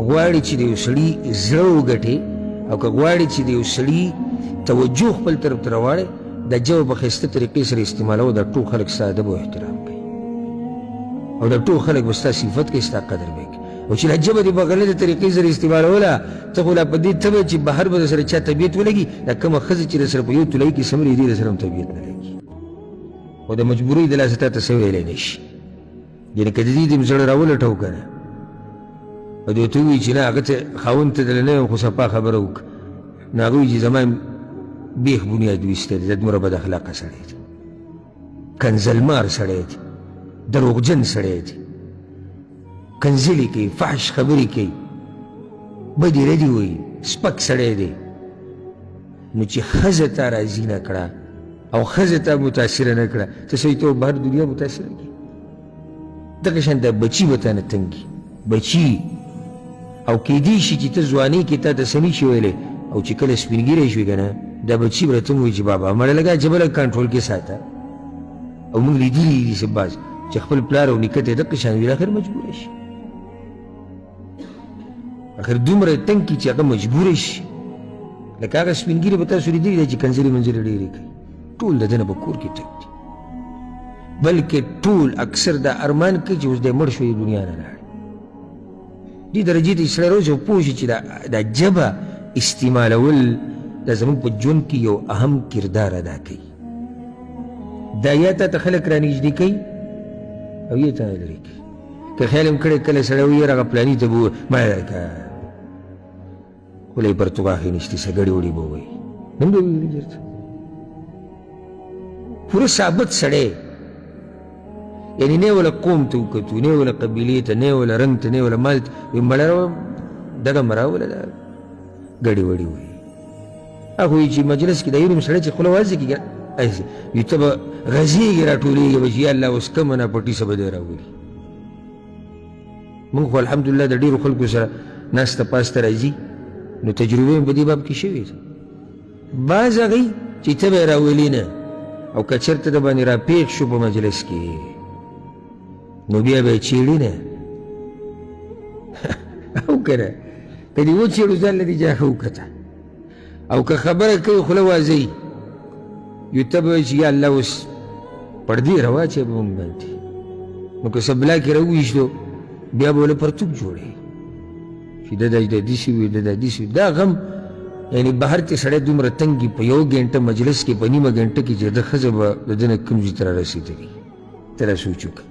غواړې چې د یو سړي زړه وګټې او که غواړې چې د یو سړي توجه خپل طرف ته راواړې، دا ژبه په ښایسته طریقې سره استعمالوه. دا ټول خلک ستا ادب او احترام کوي او دا ټول خلک به ستا صفت کوي، ستا قدر به کوي. او چې دا ژبه دې په غلطې طریقې سره استعمالوله، ته خو لا په دې تبه چې بهر به در سره چا طبیعت ولګي، دا کومه ښځه چې در سره په یو طلایي کې سمري، دې در سره هم طبیعت نه لګي، خو د مجبورۍ د لاسه تا ته څه ویلی نه شي. یعنې که د دې دې زړه راولټو که نه، او دوی ته ووایي چې نه، هغه ته خاوند ته دله نه یم، خو صفا خبره وکړه، نو هغه وایي چې زما بیخ بنیاد ویستی دی، دا دومره بد اخلاقه سړی دی، کنځلمار سړی دی، دروغجن سړی دی، کنځلې کوي، فحش خبرې کوي، بدې ردې وایي، سپک سړی دی. نو چې ښځه تا راضي نه کړه او ښځه تا متاثره نه کړه، ته څه ته بهر دنیا متاثره کړي. دغه شان دا بچي به تا نه تنګي بچي، او کیدی شي چې ته ځوانۍ کې تا ته څه نه شي ویلی، او چې کله سپین ږیری شوې که نه، دا بچي به راته هم وایي چې بابا مړه لږه ژبه لږ کنټرول کې ساته. او موږ لیدلي دي چې بعض چې خپل پلار او نیکه ته یې دقه شان ویل، اخر مجبوره شي، اخر دومره یې تنګ کړي چې هغه مجبوره شي. لکه هغه سپین ږیري به تاسو لیدلي دی چې کنځلې منځلې ډېرې کوي، ټول د ده نه په کور کې تنګ دي، بلکې ټول اکثر دا ارمان کوي چې اوس دی مړ شو، د دنیا نه لاړ. دې درجې ته چې سړی راوځي او پوه شي چې دا ژبه استعمالول دا زموږ په ژوند کې یو اهم کردار ادا کوي. دا یا تا ته خلک رانږدې کوي او یا تا نه لرې کوي. که خیال هم کړی کله سړی وایي یاره هغه پلاني ته به ما درکه، خوله یې پرتوګاښې نشتي، څه ګړې وړې به ووایي، نن به ویلي چېرته پوره ثابت سړی، یعنې نه یې وله قوم ته وکتو، نه یې وله قبیلې ته، نه یې وله رنګ ته، نه یې وله مال ته، وایي مړه دغه مې راوله، دا ګړې وړې وایي. هغه وایي چې مجلس کې د یو نیم سړی چې خوله وازه کړي، وي ته به غځېږي، راټولېږي به چې یا الله اوس کومه ناپټي څه به دی راولي. موږ خو الحمدلله د ډېرو خلکو سره ناسته پاسته راځي، نو تجربې مې په دې باب کې شوې ده. بعض هغوی چې ته به یې راولي نه، او که چېرته د باندې راپېښ شو په مجلس کې، نو بیا به یې چېړي نه، او که نه که دې وچېړو ځان له دې جاښه وکته. او که خبره کوي خوله وازوي، یو ته به وایي چې یا الله اوس پردې راواچوي په موږ باندې، نو که څه بلا کې راوویشتو بیا به له پرتوګ جوړوي چې د دا داسې وي، د دا داسې وي. دا غم یعنې بهر ته سړی دومره تنګ وي په یو ګنټه مجلس کې، په نیمه ګنټه کې چې د ښځه به د ده نه کوم ځای ته رارسېدلي، ته را سوچ وکړه.